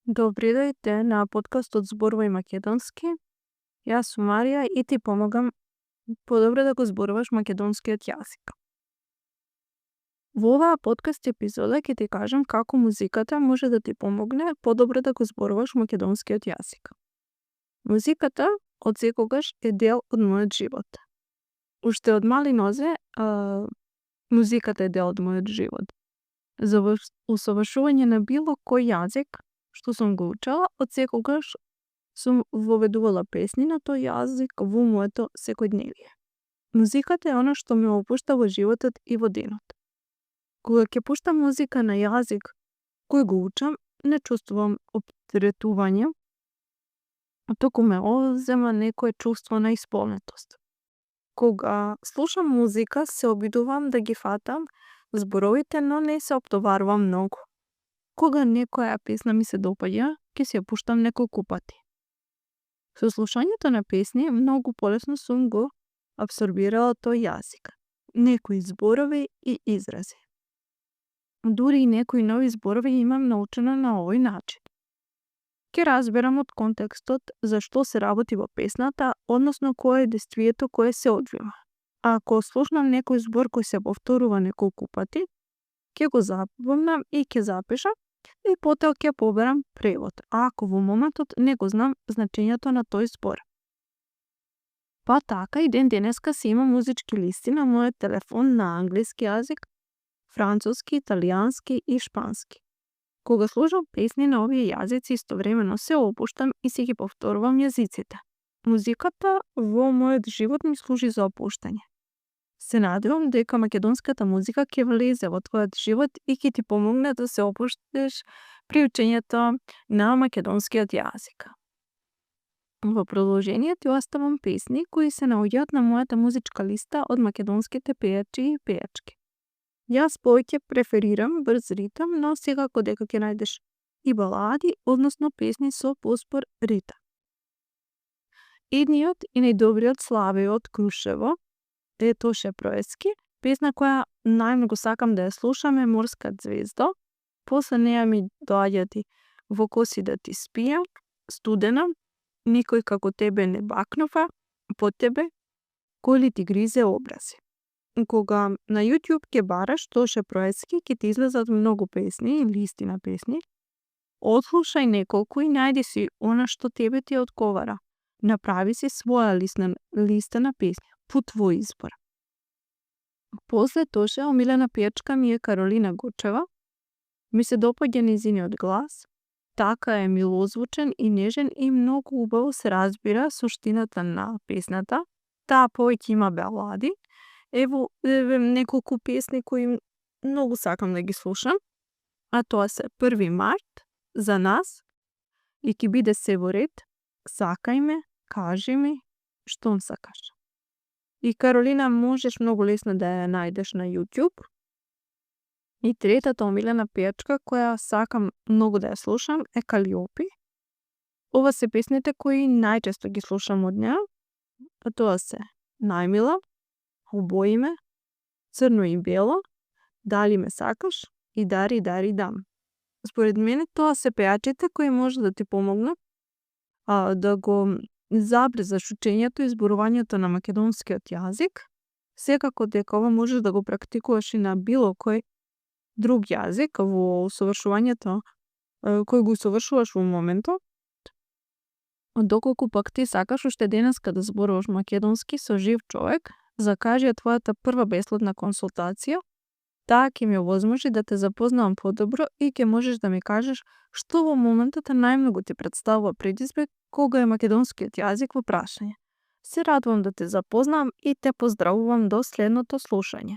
Добри дојде на подкастот Зборувај македонски. Јас сум Марија и ти помагам подобро да го зборуваш македонскиот јазик. Во оваа подкаст епизода ќе ти кажам како музиката може да ти помогне подобро да го зборуваш македонскиот јазик. Музиката од секогаш е дел од мојот живот. Уште од мали нозе, музиката е дел од мојот живот. За усовршување на било кој јазик што сум го учела, од секогаш сум воведувала песни на тој јазик во моето секојдневие. Музиката е она што ме опушта во животот и во денот. Кога ќе пуштам музика на јазик кој го учам, не чувствувам оптеретување, туку ме одзема некое чувство на исполнетост. Кога слушам музика, се обидувам да ги фатам зборовите, но не се оптоварувам многу. Кога некоја песна ми се допаѓа, ќе си ја пуштам неколку пати. Со слушањето на песни многу полесно сум го апсорбирала тој јазик, некои зборови и изрази. Дури и некои нови зборови имам научено на овој начин. Ќе разберам од контекстот зашто се работи во песната, односно кое е действието кое се одвива. А ако слушнам некој збор кој се повторува неколку пати, ќе го запомнам и ќе запишам и потоа ќе поберам превод, а ако во моментот не го знам значењето на тој збор. Па така и ден денеска си имам музички листи на мојот телефон на англиски јазик, француски, италијански и шпански. Кога слушам песни на овие јазици, истовремено се опуштам и си ги повторувам јазиците. Музиката во мојот живот ми служи за опуштање. Се надевам дека македонската музика ќе влезе во твојот живот и ќе ти помогне да се опуштиш при учењето на македонскиот јазик. Во продолжение ти оставам песни кои се наоѓаат на мојата музичка листа од македонските пејачи и пејачки. Јас повеќе преферирам брз ритам, но секако дека ќе најдеш и балади, односно песни со поспор ритам. Едниот и најдобриот Славе од Крушево е Тоше Проески, песна која најмногу сакам да ја слушам е Морска ѕвезда. После неа ми доаѓаат и Во коси да ти спијам, Студена, Никој како тебе не бакнува, По тебе, Кој ли ти гризе образи. Кога на YouTube ќе бараш Тоше Проески, ќе ти излезат многу песни и листи на песни. Отслушај неколку и најди си она што тебе ти одговара. Направи си своја листа на песни, по твој избор. После Тоше, омилена пејачка ми е Каролина Гочева. Ми се допаѓа нејзиниот глас. Така е милозвучен и нежен и многу убаво се разбира суштината на песната. Таа повеќе има балади. Ево неколку песни кои многу сакам да ги слушам. А тоа се 1 март, За нас, И ќе биде се во ред, Сакај ме, Кажи ми, Штом сакаш. И Каролина можеш многу лесно да ја најдеш на YouTube. И третата омилена пејачка која сакам многу да ја слушам е Калиопи. Ова се песните кои најчесто ги слушам од неа. А тоа се Најмила, Обои ме, Црно и бело, Дали ме сакаш и Дари, дари, дам. Според мене тоа се пејачите кои може да ти помогнат да го забрзаш учењето и зборувањето на македонскиот јазик. Секако дека ова можеш да го практикуваш и на било кој друг јазик во усовршувањето кој го усовршуваш во моментот. Доколку пак ти сакаш уште денеска да зборуваш македонски со жив човек, закажи ја твојата прва бесплатна консултација. Таа ќе ми овозможи да те запознавам подобро и ќе можеш да ми кажеш што во моментот најмногу ти представува предизвик кога е македонскиот јазик во прашање. Се радувам да те запознавам и те поздравувам до следното слушање.